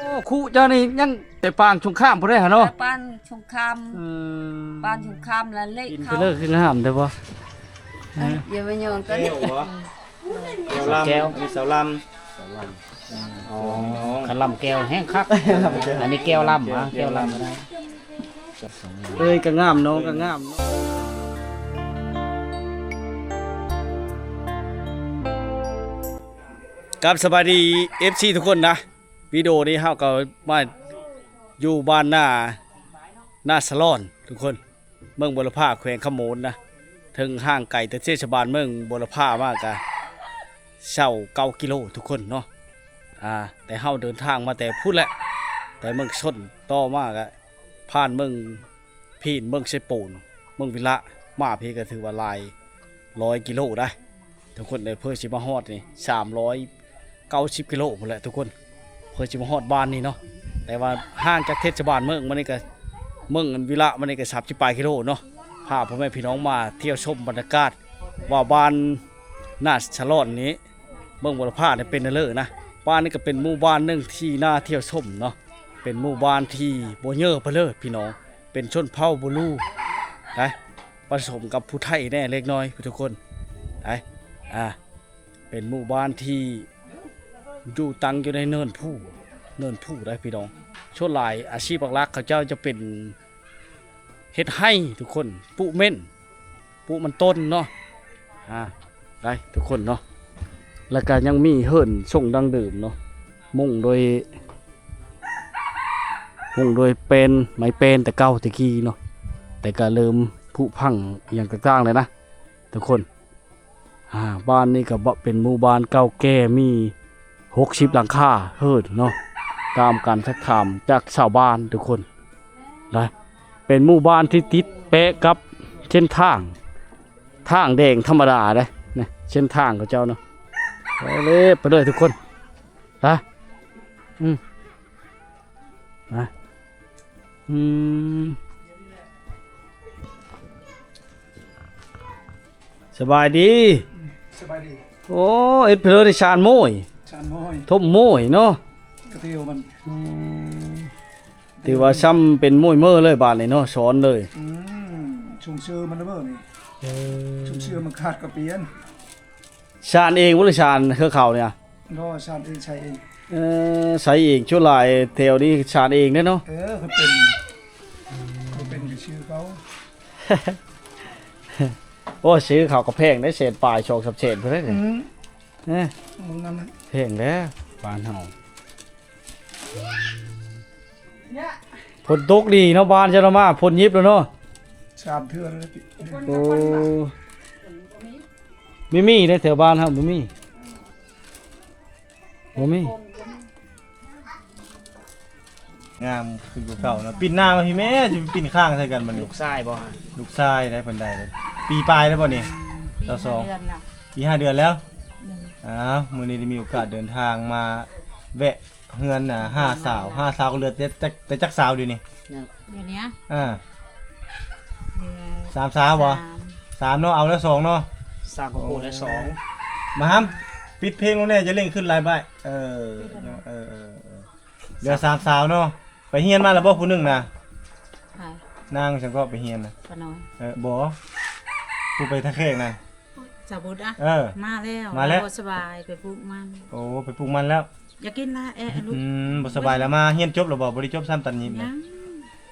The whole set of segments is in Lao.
ໂອ້ ຄຸເຈົ້ານີ້ຍັງແຕ່ປາງສົງຄາມພຸ້ນເດ້ຫະເນາະ ແຕ່ປາງສົງຄາມ ເອີ ປາງສົງຄາມລະເລະ ກິນໄປເລີຍຄືງາມແທ້ບໍ່ ເອີ ຢ່າມາຫຍໍ້ກັນ ແກ້ວບໍ່? ແກ້ວລຳ ແກ້ວ ອັນນີ້ສາວລຳ ສາວລຳ ອໍ ຄັນລຳແກ້ວແຮງຄັກ ອັນນີ້ແກ້ວລຳ ອ່າ ແກ້ວລຳ ເອີຍ ກະງາມເນາະ ກະງາມເນາະ ກັບສະບາຍດີ ເອັຟຊີ ທຸກຄົນນະ ວິດີໂອນີ້ເຮົາກໍມາຢູ່ບ້ານນາ ນາສະຫຼອນ ທຸກຄົນ ເມືອງບົວລະພາ ແຂວງຄຳມ່ວນນະ ເຖິງຫ່າງໄກແຕ່ເທດສະບານເມືອງບົວລະພາມາກະຊາວເກົ້າກິໂລ ທຸກຄົນເນາະ ອ່າ ແຕ່ເຮົາເດີນທາງມາແຕ່ພຸ້ນແຫຼະ ແຕ່ເມືອງຊົນ ຕໍ່ມາກະຜ່ານເມືອງພີນ ເມືອງເຊໂປນ ເມືອງວິລະ ມາພີກະຖືວ່າຫຼາຍຮ້ອຍກິໂລໄດ໋ ທຸກຄົນເອີຍ ເພື່ອຊິມາຮອດນີ້ສາມຮ້ອຍເກົ້າສິບກິໂລພຸ້ນແຫຼະທຸກຄົນ ເພື່ອຊິມາຮອດບ້ານນີ້ເນາະ ແຕ່ວ່າຫ່າງຈາກເທດສະບານເມືອງມານີ້ກະ ເມືອງວິລະມານີ້ກະສາມສິບປາຍກິໂລເນາະ ພາພໍ່ແມ່ພີ່ນ້ອງມາທ່ຽວຊົມບັນຍາກາດວ່າບ້ານນາສະຫຼອນນີ້ ເມືອງບົວລະພານີ້ເປັນແນວເລີນະ ບ້ານນີ້ກະເປັນໝູ່ບ້ານໜຶ່ງທີ່ໜ້າທ່ຽວຊົມເນາະ ເປັນໝູ່ບ້ານທີ່ບໍ່ເຍີ້ປານເລີຍພີ່ນ້ອງ ເປັນຊົນເຜົ່າບູລູໄດ໋ ປະສົມກັບຜູ້ໄທແດ່ເລັກນ້ອຍທຸກຄົນໄດ໋ ອ່າ ເປັນໝູ່ບ້ານທີ່ຢູ່ຕັ້ງຢູ່ໃນເນີນພູ ເນີນພູໄດ໋ພີ່ນ້ອງ ສ່ວນຫຼາຍອາຊີບຫຼັກໆ ເຂົາເຈົ້າຈະເປັນເຮັດໄຮ່ທຸກຄົນ ປູກເມັນ ປູກມັນຕົ້ນເນາະ ອ່າ ໄດ້ທຸກຄົນເນາະ ແລ້ວກະຍັງມີເຮືອນຊົງດັ້ງເດີມເນາະ ມຸງໂດຍ ມຸງໂດຍແປ້ນ ໄມ້ແປ້ນແຕ່ເກົ່າແຕ່ກີ້ເນາະ ແຕ່ກະເລີ່ມຜຸພັງອີ່ຫຍັງຕ່າງໆແລ້ວນະທຸກຄົນ ອ່າ ບ້ານນີ້ກະເປັນໝູ່ບ້ານເກົ່າແກ່ ມີຫົກສິບຫຼັງຄາເຮືອນເນາະ ຕາມການຊັກຖາມຈາກຊາວບ້ານທຸກຄົນນະ ເປັນໝູ່ບ້ານທີ່ຕິດແປະກັບເສັ້ນທາງ ທາງແດງທຳມະດາເດ້ ນີ້ເສັ້ນທາງເຂົາເຈົ້າເນາະ ໄປເລີຍ ໄປເລີຍທຸກຄົນ ໄປ ອືມ ນະ ອືມ ສະບາຍດີ ສະບາຍດີ ໂອ້ ເຮັດເພີນຊານໂມ້ຍ ຊານໂມ້ຍ ທົບໂມ້ຍເນາະ ກະຕິວມັນ ອືມ ຖືວ່າຊ່ຳເປັນໂມ້ຍເມີເລີຍບາດນີ້ເນາະ ສອນເລີຍ ອືມ ຊຸມຊື່ມັນລະເບີນີ້ ເອີ ຊຸມຊື່ມັນຂາດກະປ່ຽນ ຊານເອງບໍ່ ຫຼືຊານເຄືອເຂົານີ້? ບໍ່ ຊານເອງ ໃສ່ເອງ ເອີ ໃສ່ເອງ ສ່ວນຫຼາຍແຖວນີ້ຊານເອງເດ້ເນາະ ເອີ ເພິ່ນເປັນ ເພິ່ນເປັນກະຊື່ເຂົາ ໂອ້ ຊື້ເຂົາກະແພງເດ້ ແສນປາຍ ສອງສາມແສນພຸ້ນເດ້ ອືມ ເອີ ມັນນັ້ນນະ ແພງແລ້ວບ້ານເຮົາ ຝົນຕົກດີເນາະ ບ້ານເຈົ້ານະ ມາຝົນຫຍິບແລ້ວເນາະ ສາມເທື່ອແລ້ວ ໂອ້ ມີ ມີເດ້ ແຖວບ້ານເຮົາບໍ່ມີ ບໍ່ມີ ງາມຂຶ້ນກວ່າເກົ່າເນາະ ປິ່ນໜ້າມາພີ້ແມ້ ຊິໄປປິ່ນຂ້າງໃສ່ກັນບັດນີ້ ລູກຊາຍບໍ່? ລູກຊາຍໄດ້ ເພິ່ນໄດ້ ປີປາຍແລ້ວບໍ່ນີ້? ຊາວສອງ ປີຫ້າເດືອນແລ້ວ ອືມ ອ້າວ ມື້ນີ້ໄດ້ມີໂອກາດເດີນທາງມາແວະ ເຮືອນນະ ຫ້າສາວ ຫ້າສາວ ກໍເຫຼືອແຕ່ ແຕ່ ແຕ່ຈັກສາວດຽວນີ້? ດຽວນີ້ ອ່າ ເຫຼືອ ສາມສາວບໍ່? ສາມ ສາມເນາະ ເອົາແລ້ວສອງເນາະ ສາມກໍໂກແລ້ວສອງ ມາຫຳ ປິດເພງລົງແດ່ ຢ່າເລັ່ງຂຶ້ນຫຼາຍບາດ ເອີ ເອີ ເອີ ເຫຼືອສາມສາວເນາະ ໄປຮຽນມາແລ້ວບໍ່ຜູ້ໜຶ່ງນະ? ໃຜ? ນາງສັງເກາະໄປຮຽນນະ ປ້ານ້ອຍ ເອີ ບໍ່ ຜູ້ໄປທ່າແຂກນະ ສາວບຸດອະ ເອີ ມາແລ້ວ ມາແລ້ວ ບໍ່ສະບາຍ ໄປປູກມັນ ໂອ້ ໄປປູກມັນແລ້ວ ຢ່າກິນຫຼາຍແອະລູກ ອືມ ບໍ່ສະບາຍແລ້ວ ມາຮຽນຈົບແລ້ວບໍ່? ບໍ່ໄດ້ຈົບຊ້ຳຕັດຫຍິບນະ ຮຽນ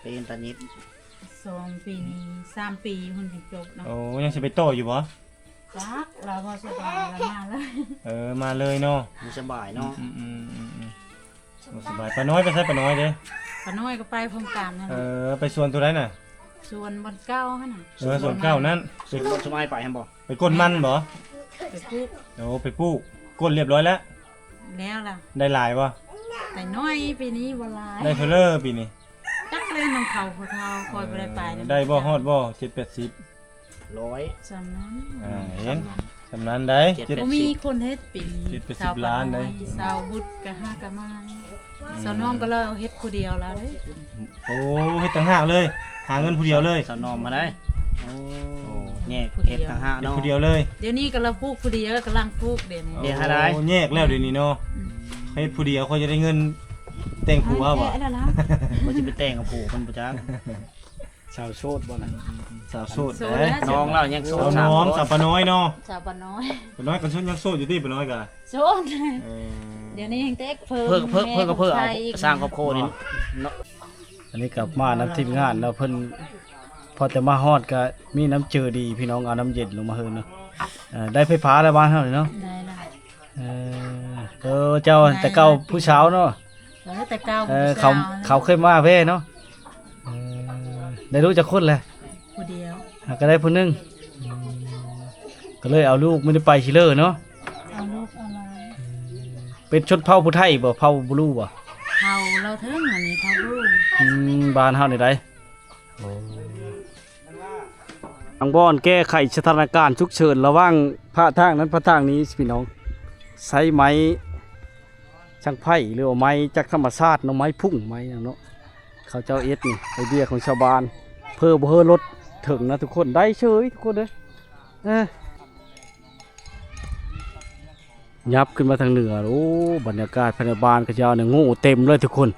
ໄປຮຽນຕັດຫຍິບ ສອງປີນີ້ ສາມປີພຸ້ນຈຶ່ງຈົບເນາະ ໂອ້ ຍັງຊິໄປຕໍ່ຢູ່ບໍ່? ຈັກ ລາວບໍ່ສະບາຍ ລາວມາເລີຍ ເອີ ມາເລີຍເນາະ ບໍ່ສະບາຍເນາະ ອືມໆ ບໍ່ສະບາຍ ປ້ານ້ອຍໄປໃສ? ປ້ານ້ອຍເດ້ ປ້ານ້ອຍກໍໄປໂຄງການນັ້ນ ເອີ ໄປສວນໂຕໃດນະ? ສວນບ່ອນເກົ່າຫັ້ນນະ ເອີ ສວນເກົ່ານັ້ນ ສວນບ່ອນສຸມອ້າຍໄປຫັ້ນບໍ່? ໄປກົ້ນມັນບໍ່? ໄປປູກ ໂອ້ ໄປປູກ ກົ້ນລຽບຮ້ອຍແລ້ວ ແລ້ວລະ ໄດ້ຫຼາຍບໍ່? ໄດ້ໜ້ອຍ ປີນີ້ບໍ່ຫຼາຍ ໄດ້ເທົ່າເລີປີນີ້? ຈັກແລ້ວນຳເຂົາຜູ້ເຖົ້າ ຂ້ອຍບໍ່ໄດ້ໄປນຳ ໄດ້ບໍ່ ຮອດບໍ່ ເຈັດແປດສິບ? ຮ້ອຍ ສ່ຳນັ້ນ ອ່າ ເຫັນ ສ່ຳນັ້ນໃດ໋ ບໍ່ມີຄົນເຮັດປີນີ້ ເຈັດແປດສິບລ້ານໃດ໋ ສາວບຸດກະຫາກະມາ ອືມ ສາວນ້ອງກໍລາວເຮັດຜູ້ດຽວລາວເດ້ ໂອ້ ເຮັດຕ່າງຫາກເລີຍ ຫາເງິນຜູ້ດຽວເລີຍ ສາວນ້ອງມາໄດ໋ ໂອ້ ແຍກເຮັດຕ່າງຫາກເນາະ ເຮັດຜູ້ດຽວເລີຍ ດຽວນີ້ກໍລາວປູກຜູ້ດຽວ ກຳລັງປູກດຽວນີ້ ໂອ້ ແຍກແລ້ວດຽວນີ້ເນາະ ອືມ ເຮັດຜູ້ດຽວ ຂ້ອຍຈະໄດ້ເງິນ ແຕ່ງຜົວບໍ່? ແມ່ນແທ້ແລ້ວລະ ວ່າຊິໄປແຕ່ງກັບຜູ້ເພິ່ນບໍ່ຈັກ. ສາວໂສດບໍ່ນະ? ສາວໂສດ ໂສດ ເດ້ ແລ້ວ ນ້ອງລາວຍັງໂສດ ສາວນ້ອງ ສາມຄົນ ສາວປ້ານ້ອຍເນາະ. ສາວປ້ານ້ອຍ ປ້ານ້ອຍກໍຍັງໂສດຢູ່ຕິ ປ້ານ້ອຍກໍໂສດ. ເອີ ດຽວນີ້ຍັງແຕກເພີ່ມ ເພິ່ນ ເພິ່ນ ເພິ່ນກໍເພິ່ນເອົາ ແມ່ຜູ້ຊາຍອີກ ສ້າງຄອບຄົວນີ້ເນາະ. ອັນນີ້ກໍມານຳທີມງານເນາະ ເພິ່ນພໍແຕ່ມາຮອດກໍມີນ້ຳເຈີດີພີ່ນ້ອງ ເອົານ້ຳເຢັນລົງມາໃຫ້ເນາະ. ເອີ ໄດ້ໄຟຟ້າແລ້ວບ້ານເຮົານີ້ເນາະ. ໄດ້ລະ. ເອີ ເອີ ເຈົ້າ ໄດ້ລະ ແຕ່ເກົ່າຜູ້ສາວເນາະ. ເອີ ແຕ່ເກົ່າ ເອີ ຜູ້ສາວ ເຂົາ ເຂົາເຄີຍມາແວ່ເນາະ. ເອີ ໄດ້ລູກຈັກຄົນແລ້ວ? ຜູ້ດຽວ ຫາກໍໄດ້ຜູ້ໜຶ່ງ. ອືມ ກໍເລີຍເອົາລູກ ບໍ່ໄດ້ໄປຊິເລີເນາະ. ເອົາລູກເອົາຫຼານ. ເປັນຊົນເຜົ່າຜູ້ໄທບໍ່? ເຜົ່າບລູບໍ່? ເຜົ່າລາວເທິງ ອັນນີ້ເຜົ່າບລູ. ອືມ ບ້ານເຮົານີ້ໃດ. ໂອ້ ທາງບ່ອນແກ້ໄຂສະຖານະການສຸກເສີນລະຫວ່າງພາກທາງນັ້ນພາກທາງນີ້ພີ່ນ້ອງ ໃຊ້ໄມ້ ຊ່າງໄຟ ຫຼືວ່າໄມ້ຈາກທຳມະຊາດເນາະ ໄມ້ພຸ້ງໄມ້ຫຍັງເນາະ ເຂົາເຈົ້າເຮັດນີ້ ໄອເດຍຂອງຊາວບ້ານ ເພື່ອບໍ່ໃຫ້ລົດເຖິງນະທຸກຄົນ ໄດ້ເສີຍທຸກຄົນເດີ. ເອີ ຍັບຂຶ້ນມາທາງເໜືອ ໂອ້ ບັນຍາກາດພາຍໃນບ້ານເຂົາເຈົ້ານີ້ໂງ່ເຕັມເລີຍທຸກຄົນ.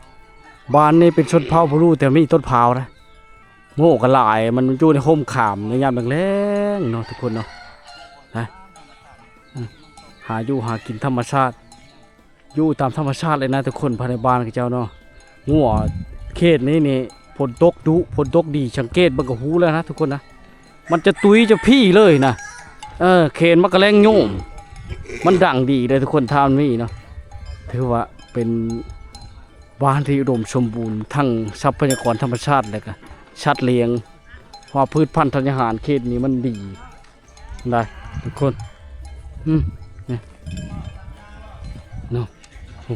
ບ້ານນີ້ເປັນຊົນເຜົ່າບລູ ແຕ່ມີຕົ້ນພ້າວນະ ໂງ່ກໍຫຼາຍ ມັນຢູ່ໃນຮົ່ມຂາມໃນຍາມແລງໆເນາະທຸກຄົນເນາະ. ນະ ຫາຢູ່ຫາກິນທຳມະຊາດ ຢູ່ຕາມທຳມະຊາດເລີຍນະທຸກຄົນ ພາຍໃນບ້ານເຂົາເຈົ້າເນາະ. ງົວເຂດນີ້ນີ້ຝົນຕົກດຸ ຝົນຕົກດີ ສັງເກດເບິ່ງກໍຮູ້ແລ້ວນະທຸກຄົນນະ ມັນຈະຕຸ້ຍຈະພີ້ເລີຍນະ. ເອີ ເຂນມັນກະແລງໂຍມ ມັນດັງດີເດ້ທຸກຄົນ ຖ້າມັນມີເນາະ. ຖືວ່າເປັນບ້ານທີ່ອຸດົມສົມບູນ ທັງຊັບພະຍາກອນທຳມະຊາດ ແລະກະສັດລ້ຽງ ເພາະວ່າພືດພັນທັນຍາຫານເຂດນີ້ມັນດີ. ໄດ້ທຸກຄົນ ອືມ ນີ້ເນາະ. ໂອ້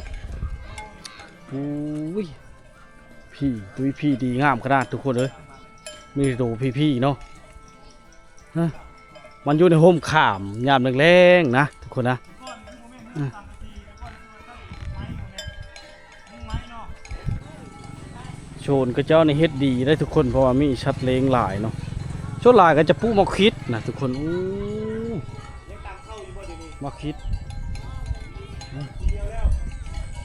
ໂອ້ຍ ພີ້ ຕຸ້ຍພີ້ດີງາມຂະໜາດທຸກຄົນເອີຍ. ມີໂຕພີ້ໆເນາະ. ຮະ ມັນຢູ່ໃນຮົ່ມຂາມຍາມແລງໆນະທຸກຄົນນະ. ອືມ ໂຊນເຂົາເຈົ້ານີ້ເຮັດດີໄດ໋ທຸກຄົນ ເພາະວ່າມີສັດລ້ຽງຫຼາຍເນາະ. ສ່ວນຫຼາຍກໍຈະປູກໝາກຂິດນະທຸກຄົນ. ໂອ້ ໝາກຂິດ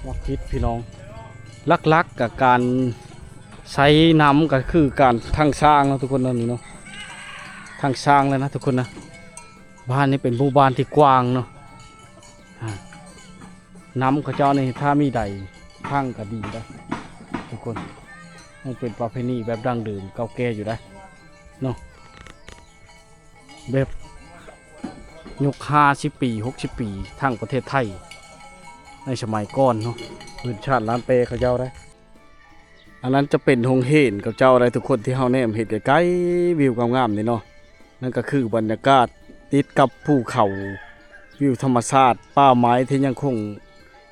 ໝາກຂິດພີ່ນ້ອງ. ຫຼັກໆກໍການໃຊ້ນ້ຳກໍຄືການທັງຊ້າງເນາະທຸກຄົນເນາະ ນີ້ເນາະ ທັງຊ້າງແລ້ວນະທຸກຄົນນະ. ບ້ານນີ້ເປັນໝູ່ບ້ານທີ່ກວ້າງເນາະ. ອາ ນ້ຳເຂົາເຈົ້ານີ້ຖ້າມີໃດພັງກໍດີໄດ໋ທຸກຄົນ. ມັນເປັນປະເພນີແບບດັ້ງເດີມເກົ່າແກ່ຢູ່ໄດ໋ເນາະ. ແບບຍຸກຫ້າສິບປີ ຫົກສິບປີ ທັງປະເທດໄທໃນສະໄໝກ່ອນເນາະ ພື້ນຊາດລ້ານແປເຂົາເຈົ້າໄດ໋. ອັນນັ້ນຈະເປັນໂຮງຮຽນເຂົາເຈົ້າໄດ໋ທຸກຄົນ ທີ່ເຮົາແນມເຫັນໄກໆ ວິວງາມໆນີ້ເນາະ. ນັ້ນກໍຄືບັນຍາກາດຕິດກັບພູເຂົາ ວິວທຳມະຊາດ ປ່າໄມ້ທີ່ຍັງຄົງ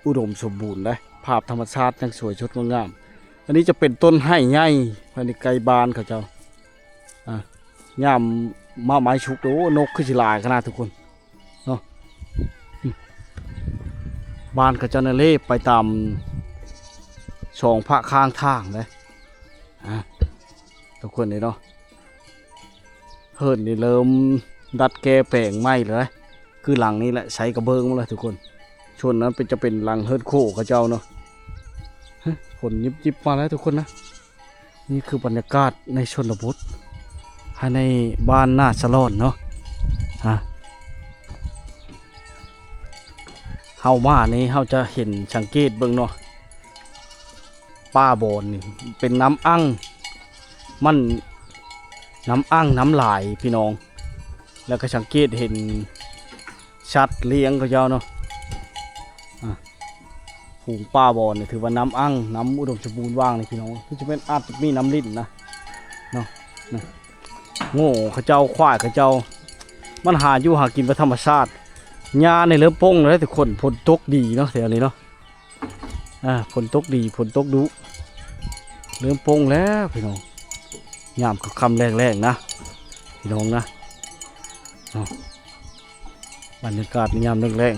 ອຸດົມສົມບູນໄດ໋ ພາບທຳມະຊາດຍັງສວຍສົດງົດງາມ. ອັນນີ້ຈະເປັນຕົ້ນໄຮໃຫຍ່ພາຍໃນໃກ້ບ້ານເຂົາເຈົ້າ. ອາ ຍາມໝາກໄມ້ສຸກ ໂອ້ ນົກຄືຊິຫຼາຍຂະໜາດທຸກຄົນເນາະ. ອືມ ບ້ານເຂົາເຈົ້ານະເລບໄປຕາມສອງພາກຂ້າງທາງເດ້ ອາ ທຸກຄົນເດ້ເນາະ. ເຮືອນນີ້ເລີ່ມດັດແກ້ແປງໃໝ່ແລ້ວເດ້ ຄືຫຼັງນີ້ແຫຼະ ໃສ່ກະເບື້ອງໝົດແລ້ວທຸກຄົນ. ສ່ວນນັ້ນເປັນ ຈະເປັນຫຼັງເຮືອນໂຄເຂົາເຈົ້າເນາະ. ຝົນຍິບໆມາແລ້ວທຸກຄົນນະ. ນີ້ຄືບັນຍາກາດໃນຊົນນະບົດ ພາຍໃນບ້ານນາສະຫຼອນເນາະ. ຮະ ເຮົາມານີ້ເຮົາຈະເຫັນ ສັງເກດເບິ່ງເນາະ ປ່າບອນນີ້ເປັນນ້ຳອັ່ງ ມັນນ້ຳອັ່ງນ້ຳຫຼາຍພີ່ນ້ອງ. ແລ້ວກໍສັງເກດເຫັນສັດລ້ຽງເຂົາເຈົ້າເນາະ. ອາ ຝູງປ່າບອນນີ້ຖືວ່ານ້ຳອັ່ງ ນ້ຳອຸດົມສົມບູນວ່າງນີ້ພີ່ນ້ອງ ຄືຈະແມ່ນອາດມີນ້ຳລິນນະເນາະ. ນີ້ ງົວເຂົາເຈົ້າ ຄວາຍເຂົາເຈົ້າ ມັນຫາຢູ່ຫາກິນໄປທຳມະຊາດ. ຫຍ້ານີ້ເລີ່ມປົ່ງແລ້ວທຸກຄົນ ຝົນຕົກດີເນາະ ແຖວນີ້ເນາະ. ອາ ຝົນຕົກດີ ຝົນຕົກດຸ ເລີ່ມປົ່ງແລ້ວພີ່ນ້ອງ. ຍາມຄ່ຳໆແລງໆນະ ພີ່ນ້ອງນະເນາະ. ບັນຍາກາດຍາມແລງ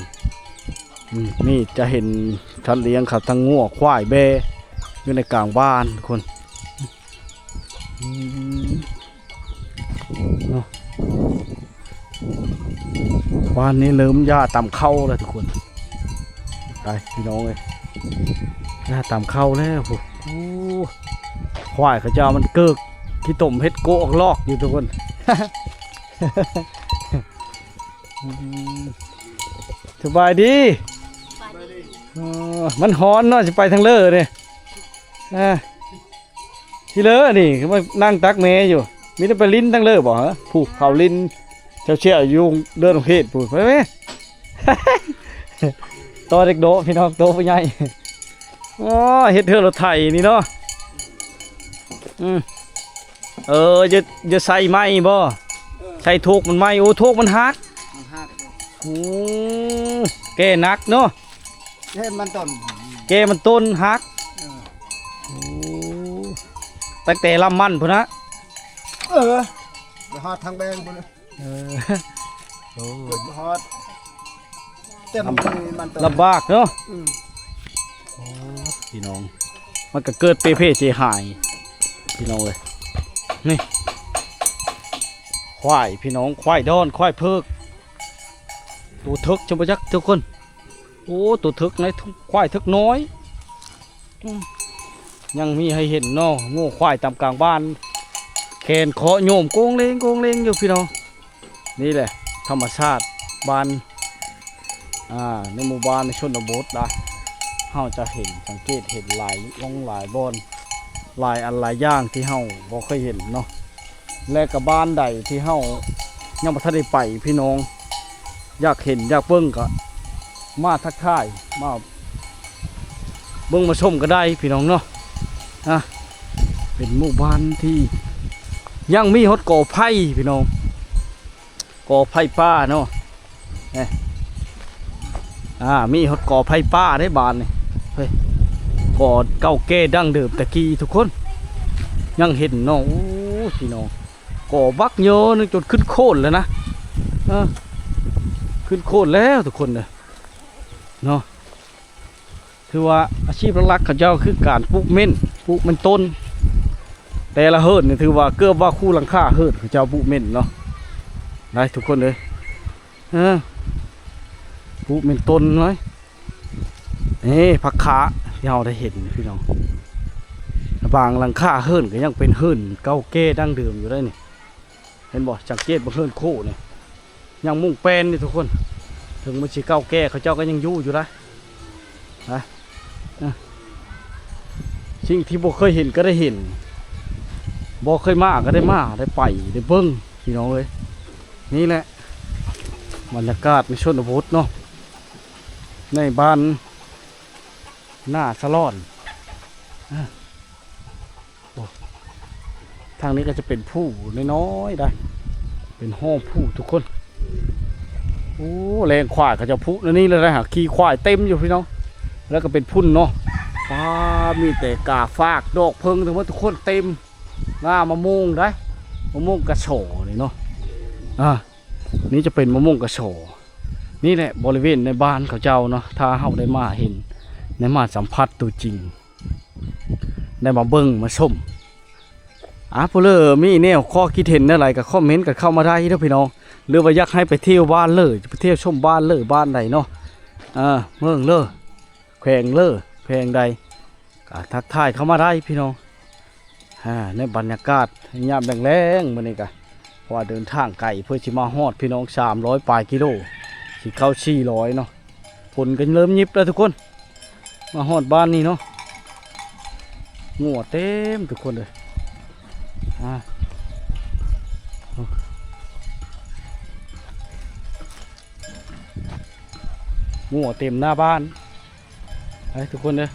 ໆ ອືມ ນີ້ຈະເຫັນສັດລ້ຽງເຂົາ ທັງງົວ ຄວາຍ ແບ້ ຢູ່ໃນກາງບ້ານທຸກຄົນ. ອືມ ເນາະ ບ້ານນີ້ເລີ່ມຢ່າຕຳເຂົ້າແລ້ວທຸກຄົນ. ໄປພີ່ນ້ອງເອີຍ ໄປ ຕຳເຂົ້າແລ້ວພຸ້ນ. ໂອ້ ຄວາຍເຂົາເຈົ້າມັນເກີກ ຂີ້ຕົມເຮັດໂກອອກລອກຢູ່ທຸກຄົນ. ອືມ ສະບາຍດີ. ເອີ ມັນຮ້ອນເນາະ ຊິໄປທາງເລີນີ້. ອ່າ ທີ່ເລີນີ້ມານັ່ງຕັກແມ່ຢູ່. ມີແຕ່ໄປຫຼິ້ນທາງເລີບໍ່? ຜູ້ເຂົາຫຼິ້ນແຖວເຊຍຢູ່ເດີ່ນເຂດພຸ້ນ. ໄປແມ່. ຕໍ່ເດັກໂດະ ພີ່ນ້ອງ ໂຕຜູ້ໃຫຍ່. ອໍ ເຮັດເຮືອນລົດໄຖນີ້ເນາະ. ອືມ ເອີ ຈະ ຈະໃສ່ໄມ້ບໍ່? ເອີ ໃສ່ໂທກມັນໄມ້. ໂອ້ ໂທກມັນຫັກ. ມັນຫັກ. ໂອ້ ແກ່ໜັກເນາະ. ແກ່ມັນຕົ້ນ ແກ່ມັນຕົ້ນຫັກ. ເອີ ໂອ້ ຕັ້ງແຕ່ລຳມັນພຸ້ນນະ. ເອີ ໄປຮອດທາງແບງພຸ້ນ. ເອີ ໂອ້ ຮອດ ເຕັມ ລຳ ມັນ ລຳບາກເນາະ. ອືມ ໂອ້ ພີ່ນ້ອງ ມັນກໍເກີດເປເພເສຍຫາຍ ພີ່ນ້ອງເອີຍ. ນີ້ ຄວາຍ ພີ່ນ້ອງ ຄວາຍດອນ ຄວາຍເພິກ ໂຕເຖິກ ຈະບໍ່ຈັກທຸກຄົນ. ໂອ້ ໂຕເຖິກໃນ ຄວາຍເຖິກນ້ອຍ. ອືມ ຍັງມີໃຫ້ເຫັນເນາະ ງົວຄວາຍຕາມກາງບ້ານ ແຂນເຄາະໂຍມໂກງເລງໂກງເລງຢູ່ ພີ່ນ້ອງ. ນີ້ແຫຼະທຳມະຊາດບ້ານ ອ່າ ໃນໝູ່ບ້ານໃນຊົນນະບົດນະ ເຮົາຈະເຫັນ ສັງເກດເຫັນຫຼາຍ ລອງຫຼາຍບ່ອນ ຫຼາຍອັນຫຼາຍຢ່າງທີ່ເຮົາບໍ່ເຄີຍເຫັນເນາະ. ແລະກໍບ້ານໃດທີ່ເຮົາຍັງບໍ່ທັນໄດ້ໄປ ພີ່ນ້ອງຢາກເຫັນຢາກເບິ່ງກໍມາທັກທາຍ ມາເບິ່ງມາຊົມກໍໄດ້ ພີ່ນ້ອງເນາະ. ນະ ເປັນໝູ່ບ້ານທີ່ຍັງມີຮອດກໍໄຜ່ ພີ່ນ້ອງ ກໍໄຜ່ປ່າເນາະ. ເອີ ອ່າ ມີຮອດກໍໄຜ່ປ່າເດ້ບ້ານນີ້. ເຮີ້ຍ ກໍເກົ່າແກ່ດັ້ງເດີມແຕ່ກີ້ທຸກຄົນ ຍັງເຫັນເນາະ. ໂອ້ ພີ່ນ້ອງ ກໍບັກເຍີະໜຶ່ງຈົນຂຶ້ນໂຄນແລ້ວນະ. ເອີ ຂຶ້ນໂຄນແລ້ວທຸກຄົນເດີເນາະ. ຖືວ່າອາຊີບຫຼັກໆເຂົາເຈົ້າຄືການປູກເມັນ ປູກເມັນຕົ້ນ. ແຕ່ລະເຮີນນີ້ຖືວ່າເກືອບວ່າຄູ່ຫຼັງຄາເຮີນເຂົາເຈົ້າປູກເມັນເນາະ ໄດ້ທຸກຄົນເອີຍ. ເອີ ປູກເມັນຕົ້ນເລີຍ. ນີ້ຜັກຂາທີ່ເຮົາໄດ້ເຫັນພີ່ນ້ອງ ບາງຫຼັງຄາເຮີນກໍຍັງເປັນເຮືອນເກົ່າແກ່ດັ້ງເດີມຢູ່ໄດ໋ນີ້. ເຫັນບໍ່? ສັງເກດເບິ່ງເຮືອນໂຄນີ້ ຍັງມຸງແປ້ນນີ້ທຸກຄົນ. ເຖິງມັນຊິເກົ່າແກ່ ເຂົາເຈົ້າກໍຍັງຢູ່ຢູ່ນະ ນະ. ເອີ ສິ່ງທີ່ບໍ່ເຄີຍເຫັນກໍໄດ້ເຫັນ ບໍ່ເຄີຍມາກໍໄດ້ມາ ໄດ້ໄປ ໄດ້ເບິ່ງ ພີ່ນ້ອງເອີຍ. ນີ້ແຫຼະບັນຍາກາດໃນຊົນນະບົດເນາະ ໃນບ້ານນາສະຫຼອນ. ເອີ ໂອ້ ທາງນີ້ກໍຈະເປັນພູນ້ອຍໆໄດ໋ ເປັນຫໍພູທຸກຄົນ. ໂອ້ ແລ່ນຄວາຍເຂົາເຈົ້າພູແນວນີ້ເລີຍນະ ຂີ່ຄວາຍເຕັມຢູ່ພີ່ນ້ອງ. ແລ້ວກໍເປັນພຸ້ນເນາະ ປ້າ ມີແຕ່ກາຝາກ ດອກເຜິ້ງທັງໝົດທຸກຄົນ ເຕັມ. ງາມ ມະມ່ວງໄດ໋ ມະມ່ວງກະສໍນີ້ເນາະ. ອ່າ ນີ້ຈະເປັນມະມ່ວງກະສໍ. ນີ້ແຫຼະບໍລິເວນໃນບ້ານເຂົາເຈົ້າເນາະ ຖ້າເຮົາໄດ້ມາເຫັນ ໄດ້ມາສຳຜັດໂຕຈິງ ໄດ້ມາເບິ່ງມາຊົມ. ອ່າ ຜູ້ເລີມີແນວຂໍ້ຄິດເຫັນແນວໃດກໍຄອມເມັນກັນເຂົ້າມາໄດ້ເດີ້ພີ່ນ້ອງ ຫຼືວ່າຢາກໃຫ້ໄປທ່ຽວບ້ານເລີ ໄປທ່ຽວຊົມບ້ານເລີ ບ້ານໃດເນາະ ເອີ ເມືອງເລີ ແຂວງເລີ ແຂວງໃດ ກໍທັກທາຍເຂົ້າມາໄດ້ພີ່ນ້ອງ. ອ່າ ໃນບັນຍາກາດຍາມແລງໆມື້ນີ້ກະ ເພາະວ່າເດີນທາງໄກເພື່ອຊິມາຮອດພີ່ນ້ອງ ສາມຮ້ອຍປາຍກິໂລ ຊິເຂົ້າສີ່ຮ້ອຍເນາະ. ຝົນກໍເລີ່ມຫຍິບແລ້ວທຸກຄົນ ມາຮອດບ້ານນີ້ເນາະ ງົວເຕັມທຸກຄົນເອີຍ. ອ່າ ງົວເຕັມໜ້າບ້ານ ໄປທຸກຄົນເດີ.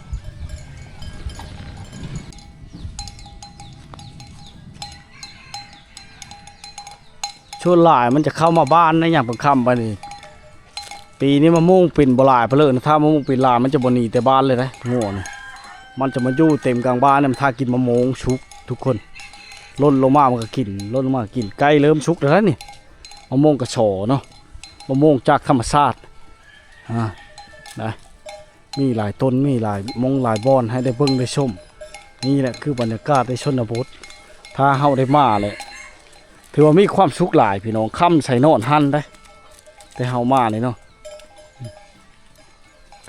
ສ່ວນຫຼາຍມັນຈະເຂົ້າມາບ້ານໃນຍາມຄ່ຳໆໄປນີ້. ປີນີ້ມະມ່ວງເປັນບໍ່ຫຼາຍປານເລີນະ ຖ້າມະມ່ວງເປັນຫຼາຍມັນຈະບໍ່ໜີແຕ່ບ້ານເລີຍນະ. ງົວນີ້ມັນຈະມາຢູ່ເຕັມກາງບ້ານນະ ມັນຖ້າກິນມະມ່ວງສຸກທຸກຄົນ. ຫຼົ່ນລົງມາມັນກໍກິນ ຫຼົ່ນລົງມາກໍກິນ. ໃກ້ເລີ່ມສຸກແລ້ວນະນີ້ ມະມ່ວງກະສໍເນາະ ມະມ່ວງຈາກທຳມະຊາດ. ອ່າ ໄດ້ ມີຫຼາຍຕົ້ນ ມີຫຼາຍໝ່ອງຫຼາຍບ່ອນໃຫ້ໄດ້ເບິ່ງໄດ້ຊົມ. ນີ້ແຫຼະຄືບັນຍາກາດໃນຊົນນະບົດ ຖ້າເຮົາໄດ້ມາແຫຼະ ຖືວ່າມີຄວາມສຸກຫຼາຍພີ່ນ້ອງ. ຄ່ຳໃສນອນຫັ້ນໄດ໋ ແຕ່ເຮົາມານີ້ເນາະ.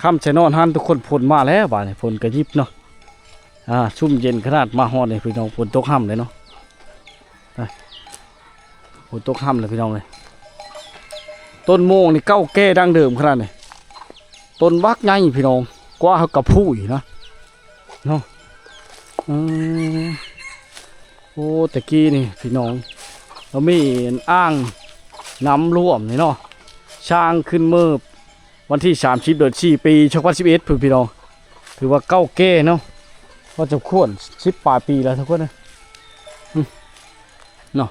ຄ່ຳໃສ່ນອນຫັ້ນທຸກຄົນ ຝົນມາແລ້ວບາດນີ້ ຝົນກະຫຍິບເນາະ. ອ່າ ຊຸ່ມເຢັນຂະໜາດ ມາຮອດນີ້ພີ່ນ້ອງ ຝົນຕົກຮ່ຳເລີຍເນາະ. ອ່າ ຝົນຕົກຮ່ຳເລີຍພີ່ນ້ອງເອີຍ. ຕົ້ນໂມງນີ້ເກົ່າແກ່ດັ້ງເດີມຂະໜາດນີ້ ຕົ້ນບັກໃຫຍ່ພີ່ນ້ອງ ກວ່າເຮົາກະຜູ້ອີກນະ ເນາະ. ອືມ ໂອ້ ແຕ່ກີ້ນີ້ພີ່ນ້ອງ ລາວມີອ່າງນ້ຳລວມນີ້ເນາະ ສ້າງຂຶ້ນເມື່ອວັນທີສາມສິບ ເດືອນສີ່ ປີສອງພັນສິບເອັດພຸ້ນພີ່ນ້ອງ. ຖືວ່າເກົ່າແກ່ເນາະ ພໍສົມຄວນ ສິບປາຍປີແລ້ວທຸກຄົນເອີຍ ອືມ ເນາະ.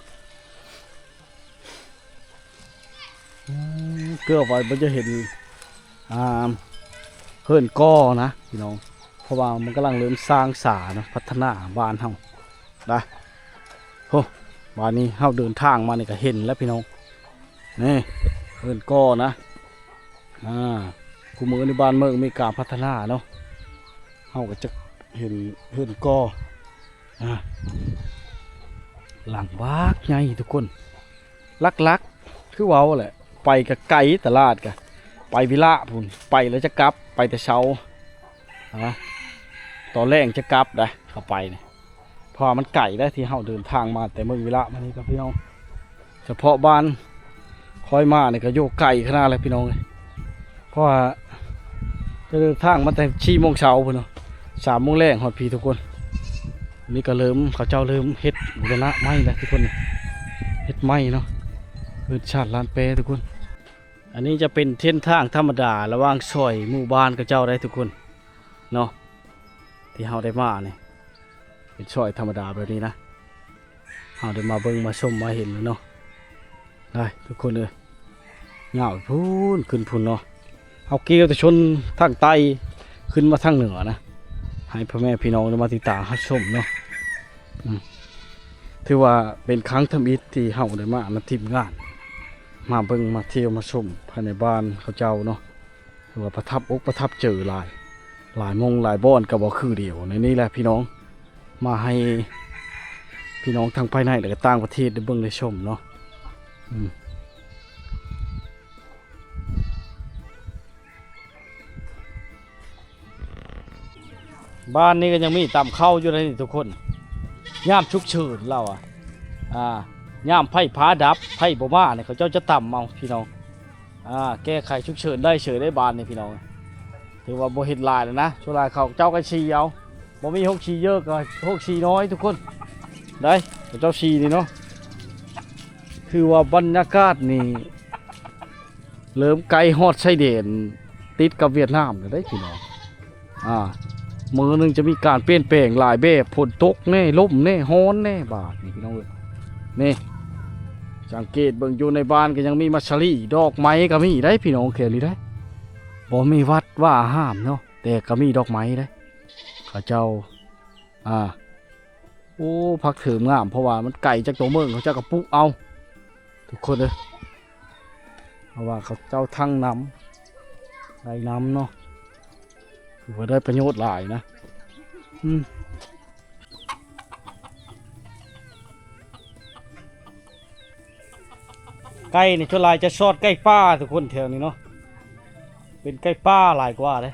ອືມ ເກືອບວ່າບໍ່ຈະເຫັນ ອ່າ ເຮືອນກໍນະພີ່ນ້ອງ ເພາະວ່າມັນກຳລັງເລີ່ມສ້າງສາເນາະ ພັດທະນາບ້ານເຮົານະ. ໂອ້ ບາດນີ້ເຮົາເດີນທາງມານີ້ກະເຫັນແລ້ວພີ່ນ້ອງ ນີ້ ເຮືອນກໍນະ. ອ່າ ຄູ່ມື້ນີ້ບ້ານເມືອງມີການພັດທະນາເນາະ ເຮົາກະຈະເຫັນເຮືອນກໍ ອ່າ ຫຼັງບັກໃຫຍ່ທຸກຄົນ. ຫຼັກໆ ຄືເວົ້າແຫຼະ ໄປກະໄກ ຕະຫຼາດກະໄປວິລະພຸ້ນ ໄປແລ້ວຈະກັບ ໄປແຕ່ເຊົ້າ ນະ ຕອນແລງຈະກັບໄດ໋ ເຂົ້າໄປນີ້. ເພາະວ່າມັນໄກໄດ໋ ທີ່ເຮົາເດີນທາງມາແຕ່ເມືອງວິລະມານີ້ກະພີ່ນ້ອງ ສະເພາະບ້ານຂ້ອຍມານີ້ກະຢູ່ໄກຂະໜາດແຫຼະພີ່ນ້ອງເອີຍ. ເພາະວ່າຈະເດີນທາງມາແຕ່ສີ່ໂມງເຊົ້າພຸ້ນເນາະ ສາມໂມງແລງຮອດພີ້ທຸກຄົນ. ນີ້ກະເລີ່ມ ເຂົາເຈົ້າເລີ່ມເຮັດບູລະນະໃໝ່ແລ້ວທຸກຄົນ ເຮັດໃໝ່ເນາະ ເປັນຊານລານແປທຸກຄົນ. ອັນນີ້ຈະເປັນເສັ້ນທາງທຳມະດາລະຫວ່າງຊອຍໝູ່ບ້ານເຂົາເຈົ້າໄດ໋ທຸກຄົນເນາະ ທີ່ເຮົາໄດ້ມານີ້ ເປັນຊອຍທຳມະດາແບບນີ້ນະ. ເຮົາໄດ້ມາເບິ່ງມາຊົມມາເຫັນເນາະ ໄດ້ທຸກຄົນເອີຍ. ຍາວພຸ້ນຂຶ້ນພຸ້ນເນາະ ເຮົາກ່ຽວແຕ່ຊົນທາງໃຕ້ຂຶ້ນມາທາງເໜືອນະ ໃຫ້ພໍ່ແມ່ພີ່ນ້ອງໄດ້ມາຕິດຕາມຮັບຊົມເນາະ. ອືມ ຖືວ່າເປັນຄັ້ງທຳອິດທີ່ເຮົາໄດ້ມານຳທີມງານ ມາເບິ່ງມາທ່ຽວມາຊົມພາຍໃນບ້ານເຂົາເຈົ້າເນາະ. ຖືວ່າປະທັບອົກປະທັບໃຈຫຼາຍ ຫຼາຍໝ່ອງຫຼາຍບ່ອນກະບໍ່ຄືດຽວໃນນີ້ແຫຼະພີ່ນ້ອງ ມາໃຫ້ພີ່ນ້ອງທັງພາຍໃນ ແລະກະຕ່າງປະເທດໄດ້ເບິ່ງໄດ້ຊົມເນາະ. ອືມ ບ້ານນີ້ກະຍັງມີຕຳເຂົ້າຢູ່ເດ້ນີ້ທຸກຄົນ ຍາມສຸກເສີນລາວອະ ອ່າ ຍາມໄຟຟ້າດັບ ໄຟບໍ່ມານີ້ ເຂົາເຈົ້າຈະຕຳເອົາພີ່ນ້ອງ. ອ່າ ແກ້ໄຂສຸກເສີນໄດ້ເສີຍໄດ້ບາດນີ້ພີ່ນ້ອງ ຖືວ່າບໍ່ເຮັດຫຼາຍແລ້ວນະ. ສ່ວນຫຼາຍເຂົາເຈົ້າກະສີເອົາ ບໍ່ມີໂຮງສີເຢີກກະໂຮງສີນ້ອຍທຸກຄົນ ໄດ້ ເຂົາເຈົ້າສີນີ້ເນາະ. ຖືວ່າບັນຍາກາດນີ້ເລີ່ມໃກ້ຮອດຊາຍແດນຕິດກັບຫວຽດນາມແລ້ວເດ້ພີ່ນ້ອງ. ອ່າ ມື້ໜຶ່ງຈະມີການປ່ຽນແປງຫຼາຍແບບ ຝົນຕົກແນ່ ລົມແນ່ ຮ້ອນແນ່ ບາດນີ້ພີ່ນ້ອງເອີຍ. ນີ້ ສັງເກດເບິ່ງຢູ່ໃນບ້ານກະຍັງມີມັດສະລີ ດອກໄມ້ກະມີໄດ໋ພີ່ນ້ອງ ແຖວນີ້ໄດ໋ ບໍ່ມີວັດວາອາຮາມເນາະ ແຕ່ກະມີດອກໄມ້ໄດ໋ ເຂົາເຈົ້າ ອ່າ ໂອ້ ຜັກເທີມງາມ ເພາະວ່າມັນໄກຈາກຕົວເມືອງ ເຂົາເຈົ້າກະປູກເອົາທຸກຄົນເອີຍ. ເພາະວ່າເຂົາເຈົ້າທັງນຳ ໄດ້ນຳເນາະ ຖືວ່າໄດ້ປະໂຫຍດຫຼາຍນະ. ອືມ ໄກ່ນີ້ສ່ວນຫຼາຍຈະຊອດໄກ່ປ່າທຸກຄົນແຖວນີ້ເນາະ ເປັນໄກ່ປ່າຫຼາຍກວ່າເດ້.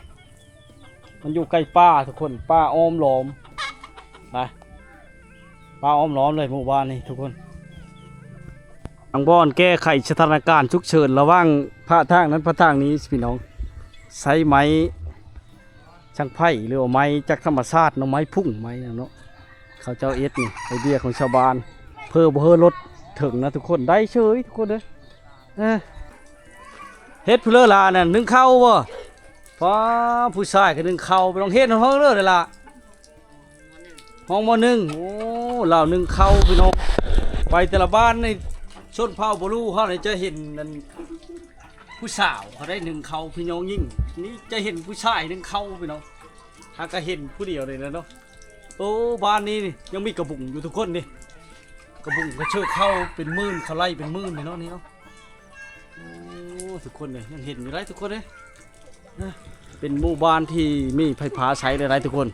ມັນຢູ່ໃກ້ປ່າທຸກຄົນ ປ່າອ້ອມລ້ອມນະ ປ່າອ້ອມລ້ອມເລີຍໝູ່ບ້ານນີ້ທຸກຄົນ. ທາງບ່ອນແກ້ໄຂສະຖານະການສຸກເສີນລະຫວ່າງພະທາງນັ້ນພະທາງນີ້ພີ່ນ້ອງ ໃຊ້ໄມ້ ຊ່າງໄຜ່ ຫຼືວ່າໄມ້ຈາກທຳມະຊາດເນາະ ໄມ້ພຸ້ງໄມ້ຫຍັງເນາະ ເຂົາເຈົ້າເຮັດນີ້ ໄອເດຍຂອງຊາວບ້ານ ເພື່ອບໍ່ໃຫ້ລົດເຖິງນະທຸກຄົນ ໄດ້ເສີຍທຸກຄົນເດີ. ເອີ ເຮັດຜູ້ເລີລະນັ້ນ ໜຶ້ງເຂົ້າບໍ່? ປ້າ ຜູ້ຊາຍກະໜຶ້ງເຂົ້າ ໄປໂຮງຮຽນຫ້ອງເລີລະ ຫ້ອງ ມໍໜຶ່ງ. ໂອ້ ລາວໜຶ້ງເຂົ້າພີ່ນ້ອງ ໄປແຕ່ລະບ້ານໃນຊົນເຜົ່າບຣູເຮົານີ້ຈະເຫັນອັນ ຜູ້ສາວເຂົາໄດ້ໜຶ້ງເຂົ້າພີ່ນ້ອງຍິງ ນີ້ຈະເຫັນຜູ້ຊາຍໜຶ້ງເຂົ້າພີ່ນ້ອງ ຫາກະເຫັນຜູ້ດຽວນີ້ແຫຼະເນາະ. ໂອ້ ບ້ານນີ້ນີ້ຍັງມີກະບຸງຢູ່ທຸກຄົນນີ້ ກະບຸງກະເຊີເຂົ້າເປັນໝື່ນ ເຂົາໄລ່ເປັນໝື່ນເນາະນີ້ເນາະ. ໂອ້ ທຸກຄົນເອີຍ ຍັງເຫັນຢູ່ໄດ໋ທຸກຄົນເອີຍ ເປັນໝູ່ບ້ານທີ່ມີໄຟຟ້າໃຊ້ໄດ້ໆ ທຸກຄົນ.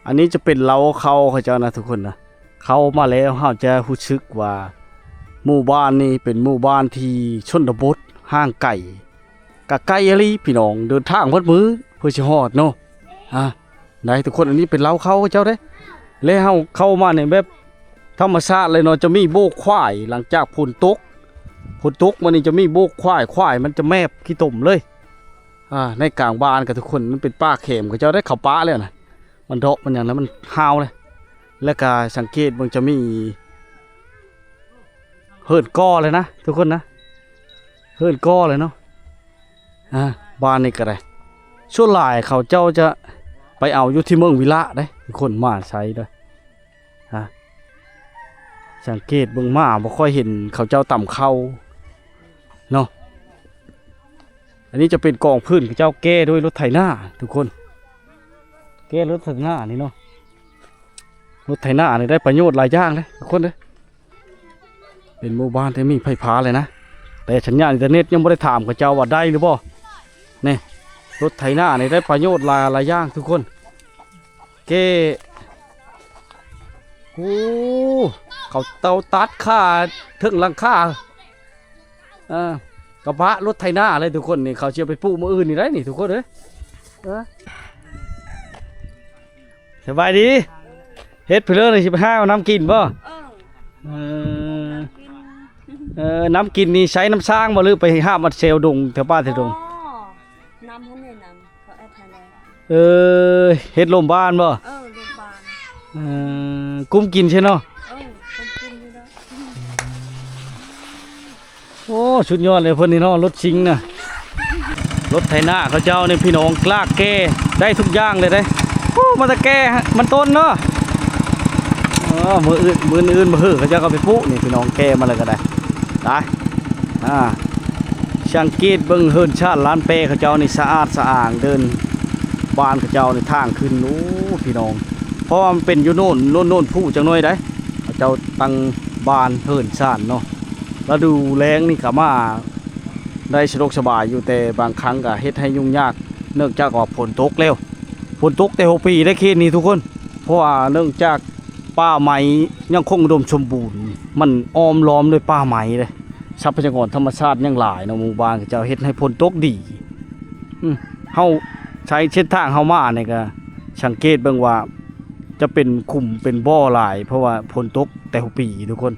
ອັນນີ້ຈະເປັນເລົ້າເຂົ້າເຂົາເຈົ້ານະທຸກຄົນນະ ເຂົ້າມາແລ້ວເຮົາຈະຮູ້ສຶກວ່າໝູ່ບ້ານນີ້ເປັນໝູ່ບ້ານທີ່ຊົນນະບົດຫ່າງໄກ ກະໄກອີ່ຫຼີພີ່ນ້ອງ ເດີນທາງໝົດມື້ເພື່ອຊິຮອດເນາະ. ອ່າ ໄດ້ທຸກຄົນ ອັນນີ້ເປັນເລົ້າເຂົ້າເຂົາເຈົ້າເດ້. ແລ້ວເຮົາເຂົ້າມາໃນແບບທຳມະຊາດເລີຍເນາະ ຈະມີໂບກຄວາຍ ຫຼັງຈາກຝົນຕົກ ຝົນຕົກມານີ້ຈະມີໂບກຄວາຍ ຄວາຍມັນຈະແມບຂີ້ຕົມເລີຍ. ອ່າ ໃນກາງບ້ານກະທຸກຄົນ ມັນເປັນປ່າແຄມເຂົາເຈົ້າໄດ້ ເຂົາປະແລ້ວນະ ມັນເດາະມັນຫຍັງແລ້ວ ມັນຮ້າວເລີຍ. ແລ້ວກະສັງເກດເບິ່ງຈະມີ ເຮືອນກໍ່ເລີຍນະທຸກຄົນນະ ເຮືອນກໍ່ເລີຍເນາະ. ອ່າ ບ້ານນີ້ກະໄດ້ ສ່ວນຫຼາຍເຂົາເຈົ້າຈະໄປເອົາຢູ່ທີ່ເມືອງວິລະເດ້ ຄົນມາໃຊ້ເດ້. ອ່າ ສັງເກດເບິ່ງມາບໍ່ຄ່ອຍເຫັນເຂົາເຈົ້າຕຳເຂົ້າເນາະ. ອັນນີ້ຈະເປັນກອງຟືນ ເຂົາເຈົ້າແກ່ດ້ວຍລົດໄຖນາທຸກຄົນ ແກ່ລົດໄຖນານີ້ເນາະ. ລົດໄຖນານີ້ໄດ້ປະໂຫຍດຫຼາຍຢ່າງເດ້ທຸກຄົນເດ້. ເປັນໝູ່ບ້ານທີ່ມີໄຟຟ້າເລີຍນະ ແຕ່ສັນຍານອິນເຕີເນັດຍັງບໍ່ໄດ້ຖາມເຂົາເຈົ້າວ່າໄດ້ຫຼືບໍ່. ນີ້ ລົດໄຖນານີ້ໄດ້ປະໂຫຍດຫຼາຍ ຫຼາຍຢ່າງທຸກຄົນ. ແກ່ ໂອ້ ເຂົາເຕົາຕັດຄາເທິງຫຼັງຄາ ເອີ ກະບະລົດໄຖນາເລີຍທຸກຄົນ. ນີ້ເຂົາຊິເອົາໄປປູກມື້ອື່ນນີ້ໄດ໋ນີ້ທຸກຄົນເອີຍ. ເອີ ສະບາຍດີ ເຮັດເພີ້ນນີ້ຊິໄປຫາເອົານ້ຳກິນບໍ່? ເອີ ເອີ ນ້ຳກິນນີ້ໃຊ້ນ້ຳສ້າງບໍ່ ຫຼືໄປຫາມເອົາແຖວດົງ ແຖວປ່າແຖວດົງ? ອໍ ນ້ຳຫັ້ນນີ້ ນ້ຳເຂົາແອັດໃຫ້ແລ້ວ. ເອີ ເຮັດລົມບ້ານບໍ່? ເອີ ລົມບ້ານ. ເອີ ກຸ້ມກິນໃຊ່ເນາະ? ເອີ ກຸ້ມກິນຢູ່ດອກ. ໂອ້ ສຸດຍອດເລີຍເພິ່ນນີ້ເນາະ ລົດຊິງນະ ລົດໄຖນາເຂົາເຈົ້ານີ້ພີ່ນ້ອງ ລາກແກ່ໄດ້ທຸກຢ່າງເລີຍເດ້. ໂອ້ ມາແຕ່ແກ່ມັນຕົ້ນເນາະ. ເອີ ມື້ອື່ນ ມື້ອື່ນມື້ຮືເຂົາເຈົ້າກະໄປປູກນີ້ພີ່ນ້ອງ ແກ່ມາແລ້ວກະໄດ້. ໄປ ອ່າ ສັງເກດເບິ່ງເຮືອນຊານລານແປເຂົາເຈົ້ານີ້ສະອາດສະອ້າງ ເດີ່ນ ບ້ານເຂົາເຈົ້ານີ້ທາງຂຶ້ນ ໂອ້ ພີ່ນ້ອງ ເພາະວ່າມັນເປັນຢູ່ໂນ້ນ ໂນ້ນ ໂນ້ນພູຈັກໜ້ອຍໃດ໋ ເຂົາເຈົ້າຕັ້ງບ້ານເຮືອນຊານເນາະ. ລະດູແລ້ງນີ້ກະມາໄດ້ສະດວກສະບາຍຢູ່ ແຕ່ບາງຄັ້ງກະເຮັດໃຫ້ຫຍຸ້ງຍາກ ເນື່ອງຈາກວ່າຝົນຕົກແລ້ວ ຝົນຕົກແຕ່ຫົວປີໄດ໋ເຂດນີ້ທຸກຄົນ. ເພາະວ່າເນື່ອງຈາກປ່າໄມ້ຍັງຄົງອຸດົມສົມບູນ ມັນອ້ອມລ້ອມດ້ວຍປ່າໄມ້ເດ້ ຊັບພະຍາກອນທຳມະຊາດຍັງຫຼາຍເນາະ. ໝູ່ບ້ານເຂົາເຈົ້າເຮັດໃຫ້ຝົນຕົກດີ. ອືມ ເຮົາໃຊ້ເສັ້ນທາງເຮົາມານີ້ກະສັງເກດເບິ່ງວ່າຈະເປັນຂຸມເປັນບໍ່ຫຼາຍ ເພາະວ່າຝົນຕົກແຕ່ຫົວປີທຸກຄົນ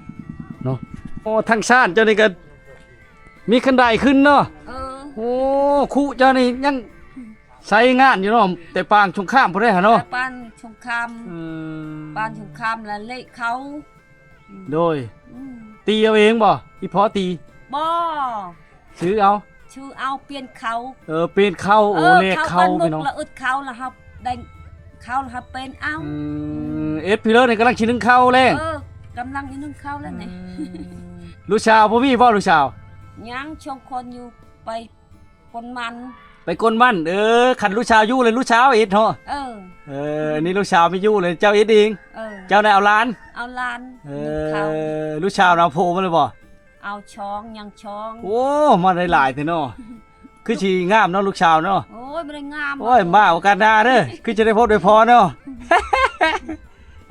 ເນາະ. ໂອ້ ທາງຊານເຈົ້ານີ້ກະມີຄັນໄດຂຶ້ນເນາະ. ເອີ ໂອ້ ຄຸເຈົ້ານີ້ຍັງໃຊ້ງານຢູ່ເນາະ ແຕ່ປາງສົງຄາມພຸ້ນເດ້ຫະເນາະ. ແຕ່ປາງສົງຄາມ ອືມ ປາງສົງຄາມລະເລະເຂົາ. ໂດຍ ອືມ ຕີເອົາເອງບໍ່? ອີ່ພໍ່ຕີ? ບໍ່ ຊື້ເອົາ ຊື້ເອົາ ປ່ຽນເຂົາ. ເອີ ປ່ຽນເຂົາ. ໂອ້ ເອີ ເລະເຂົາ ເຂົາ ພີ່ນ້ອງ ລະອຶດເຂົາລະເຮົາໄດ້ເຂົາລະເຮົາປ່ຽນເອົາ. ອືມ ເອັດພີເລີນີ້ກຳລັງຊິໜຶ້ງເຂົ້າແລ້ວ. ເອີ ກຳລັງຊິໜຶ້ງເຂົ້າແລ້ວນີ້. ອືມ ລູກສາວບໍ່ມີບໍ່ ລູກສາວ? ຍັງ ສອງຄົນຢູ່ໄປ ກົນມັນ ໄປກົນມັນ. ເອີ ຄັນລູກສາວຢູ່ແລ້ວ ລູກສາວເຮັດເນາະ. ເອີ ເອີ ອັນນີ້ລູກສາວໄປຢູ່ແລ້ວ ເຈົ້າເຮັດເອງ. ເອີ ເຈົ້າໄດ້ເອົາຫຼານ ເອົາຫຼານ. ເອີ ລູກສາວນຳໂພມາແລ້ວບໍ່? ເອົາສອງ ຍັງສອງ. ໂອ້ ມາໄດ້ຫຼາຍແທ້ເນາະ. ຄືຊິງາມເນາະ ລູກສາວເນາະ. ໂອ້ຍ ບໍ່ໄດ້ງາມ. ໂອ້ຍ ມາໂອກາດໜ້າເດີ ຄືຈະໄດ້ພົບໄດ້ພໍເນາະ.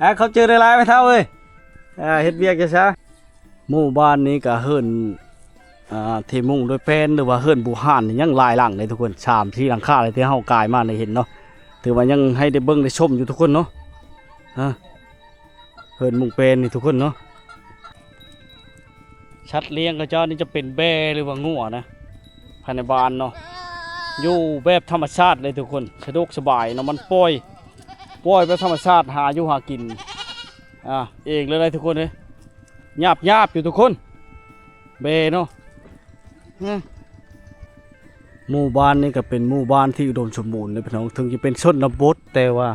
ອ່າ ຂອບໃຈຫຼາຍໆ ແມ່ເຖົ້າເອີຍ. ອ່າ ເຮັດວຽກຊະ. ໝູ່ບ້ານນີ້ກະເຮືອນ ອ່າ ທີ່ມຸງດ້ວຍແປ້ນ ຫຼືວ່າເຮືອນບູຮານນີ້ຍັງຫຼາຍຫຼັງເດ້ທຸກຄົນ ສາມສີ່ຫຼັງຄາເລີຍ ທີ່ເຮົາກາຍມາໄດ້ເຫັນເນາະ. ຖືວ່າຍັງໃຫ້ໄດ້ເບິ່ງໄດ້ຊົມຢູ່ທຸກຄົນເນາະ. ຮະ ເຮືອນມຸງແປ້ນນີ້ທຸກຄົນເນາະ. ສັດລ້ຽງເຂົາເຈົ້ານີ້ຈະເປັນແບ້ ຫຼືວ່າງົວນະ ພາຍໃນບ້ານເນາະ ຢູ່ແບບທຳມະຊາດເລີຍທຸກຄົນ ສະດວກສະບາຍເນາະ. ມັນປ່ອຍ ປ່ອຍແບບທຳມະຊາດ ຫາຢູ່ຫາກິນ ອ່າ ເອງເລີຍທຸກຄົນເອີຍ. ຍາບໆ ຢູ່ທຸກຄົນ ແບ້ເນາະ. ອືມ ໝູ່ບ້ານນີ້ກະເປັນໝູ່ບ້ານທີ່ອຸດົມສົມບູນເດ້ພີ່ນ້ອງ ເຖິງຈະເປັນຊົນນະບົດ ແຕ່ວ່າ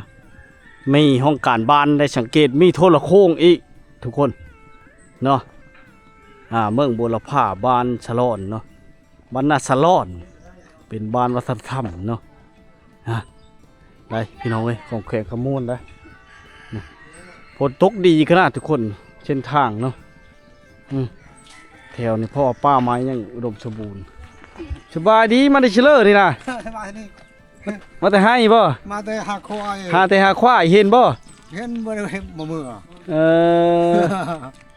ມີຫ້ອງການບ້ານ ໄດ້ສັງເກດ ມີໂທລະໂຄ່ງອີກທຸກຄົນເນາະ. ອ່າ ເມືອງບົວລະພາ ບ້ານສະຫຼອນເນາະ ບ້ານນາສະຫຼອນ ເປັນບ້ານວັດທະນະທຳເນາະ. ຮະ ໄດ້ພີ່ນ້ອງເອີຍ ຂອງແຂວງຄຳມ່ວນໄດ໋. ຝົນຕົກດີຂະໜາດທຸກຄົນ ເສັ້ນທາງເນາະ. ອືມ ແຖວນີ້ເພາະວ່າປ່າໄມ້ຍັງອຸດົມສົມບູນ. ສະບາຍດີ ມາແຕ່ເຊີນີ້ນະ? ສະບາຍດີ. ມາແຕ່ໄຮ່ບໍ່? ມາແຕ່ຫາຄວາຍ. ຫາແຕ່ຫາຄວາຍ ເຫັນບໍ່? ເຫັນ ບໍ່ໄດ້ເຫັນ ບໍ່ເມືອ. ເອີ